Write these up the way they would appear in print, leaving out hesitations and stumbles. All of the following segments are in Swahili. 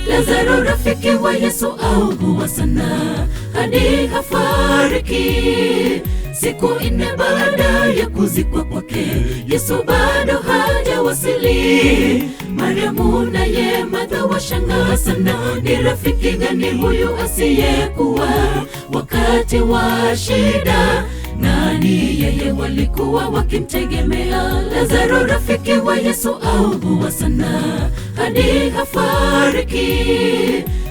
Lazaro rafiki wa Yesu augua sana hadi hafariki. Siku nne baada ya kuzikwa kwake, Yesu bado hajawasili. Mariamu naye Martha washangaa sana, ni rafiki gani huyu asiyekuwa wakati wa shida? Nani yeye walikuwa wakimtegemea? Lazaro rafiki wa Yesu augua sana hadi hafariki.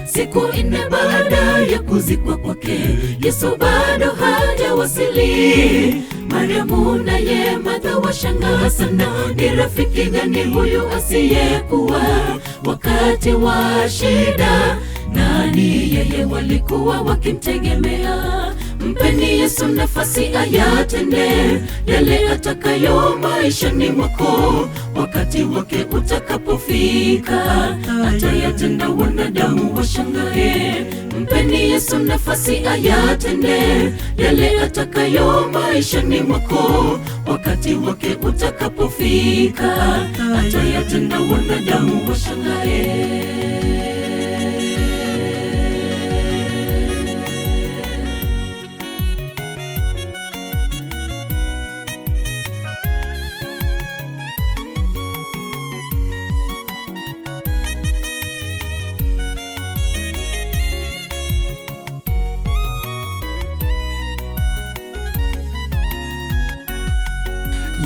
Siku nne baada ya kuzikwa kwake, Yesu bado hajawasili. Mariamu naye Martha washangaa sana, ni rafiki gani huyu asiyekuwa wakati wa shida? Nani yeye walikuwa wakimtegemea? Mpeni Yesu nafasi ayatende yale atakayo maishani mwako. Wakati wake utakapofika, atayatenda wanadamu washangae. Mpeni Yesu nafasi ayatende yale atakayo maishani mwako. Wakati wake utakapofika, atayatenda wanadamu washangae.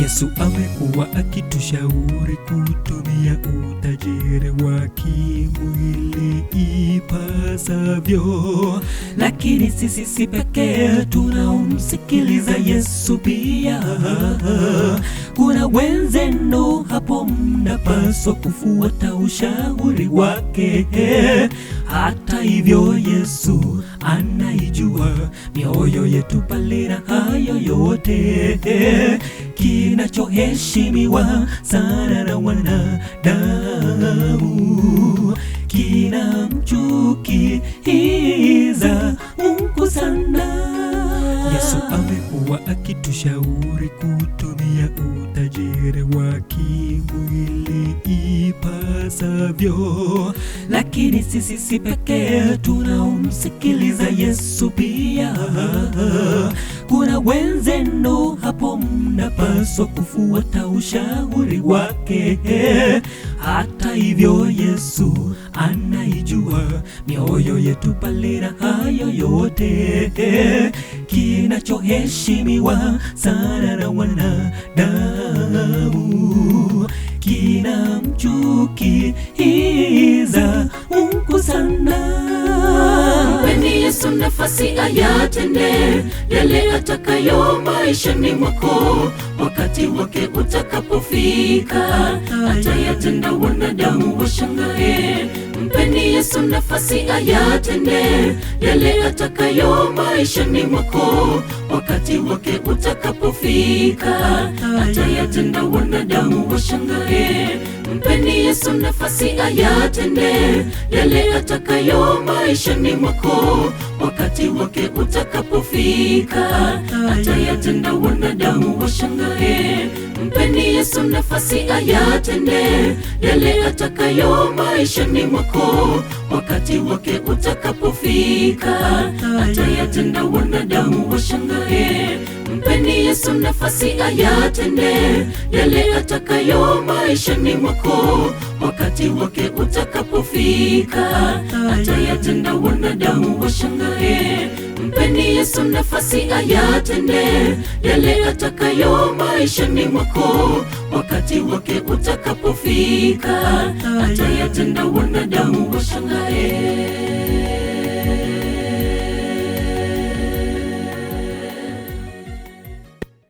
Yesu amekuwa akitushauri kutumia utajiri wa kimwili ipasavyo, lakini sisi si pekee tunaomsikiliza Yesu pia. Kuna wenzenu hapo mnapaswa kufuata ushauri wake. Hata hivyo Yesu anaijua mioyo yetu pale na hayo yote. Kinachoheshimiwa sana na wanadamu kinamchukiza Mungu sana. Yesu amekuwa akitushauri kutumia utajiri wa kimwili ipasavyo, lakini sisi si pekee tunaomsikiliza Yesu pia. Kuna wenzenu hapo mnapaswa kufuata ushauri wake. Hata hivyo Yesu anaijua mioyo yetu pale na hayo yote. Kinachoheshimiwa sana na wanadamu kinamchukiza Mungu sana. Mpeni Yesu nafasi ayatende yale atakayo maishani mwako. Wakati wake utakapofika, atayatenda wanadamu washangae. Mpeni Yesu nafasi ayatende yale atakayo maishani mwako. Wakati wake utakapofika, atayatenda wanadamu washangae. Mpeni Yesu nafasi ayatende yale atakayo maishani mwako. Wakati wake utakapofika, atayatenda wanadamu washangae. Mpeni Yesu nafasi ayatende yale atakayo maishani mwako. Wakati wake utakapofika, atayatenda wanadamu washangae. Mpeni Yesu nafasi ayatende yale atakayo maishani mwako. Wakati wake utakapofika, atayatenda wanadamu washangae. Mpeni Yesu nafasi ayatende yale atakayo maishani mwako. Wakati wake utakapofika, atayatenda wanadamu washangae.